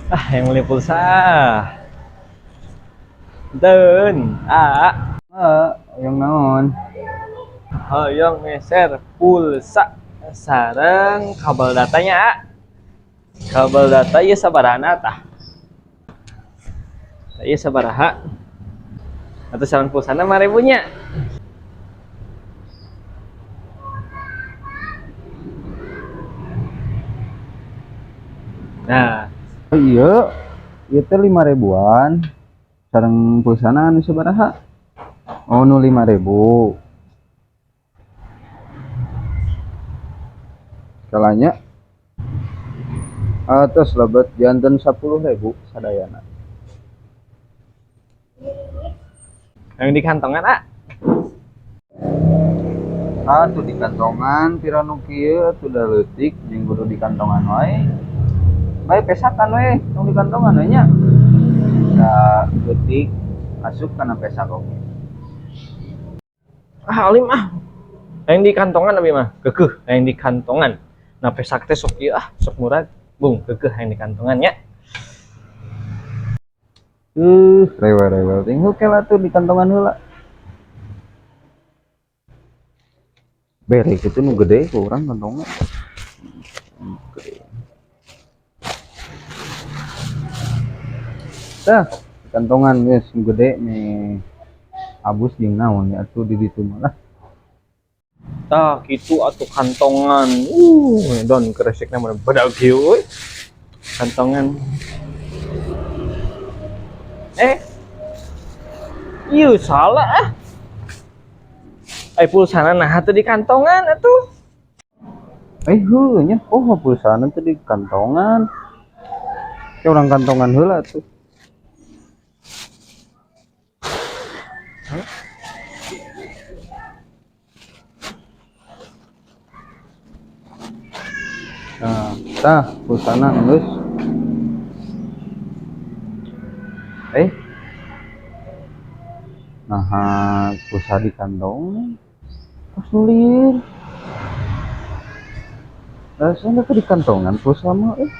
Ah, hayang meuli pulsa. Deun, ah, Ah, yang naon? Hayang meser pulsa sareng kabel datanya, ah. Kabel data ieu sabarahana tah? Tah, ieu sabaraha? Atau sareng pulsana 5.000 nya? Nah, Oh, iya, ieu teh 5 ribuan. Sareng pulsana anu sabaraha? Oh, nu 5.000. Kalanya atos lebet janten 10.000 sadayana. Hayang di kantongan, ah. Ah, tuh di kantongan pira nu kieu atuh, da leutik jeung kudu di kantongan wae. Bae pesakan we, tong di kantongan we nya. Da leutik asup kana pesak oge. Ah, alim ah. Hayang di kantongan abi mah. Keukeuh hayang di kantongan. Nah, pesak teh sok ieu ah, sok murag. Bung, keukeuh hayang di kantongan nya. Rewel-rewel ting, oke lah tuh di kantongan heula. Bere kitu nu gede ku urang kantongna. Gede. Tah, di kantongan geus nu gede nih. Abus jeung naon ya atuh di ditu mah lah. Tah, kitu atuh kantongan. Don kresekna mah badag kieu euy. Kantongan. Eh. Ieu salah ah. Ai pulsana naha teu di kantongan atuh? Eh, heuh nya, oh pulsana teh di kantongan. Ke urang kantongan heula tuh. Nah, tah pulsana geus. Eh. Nah, pulsa di kantong. Terus lieur. Rasanya ke di kantongan pulsa mah eh.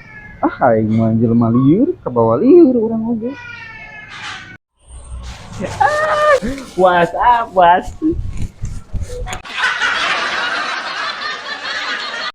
Ah, aing mah jelema lieur, kabawa lieur urang oge. What's up, was?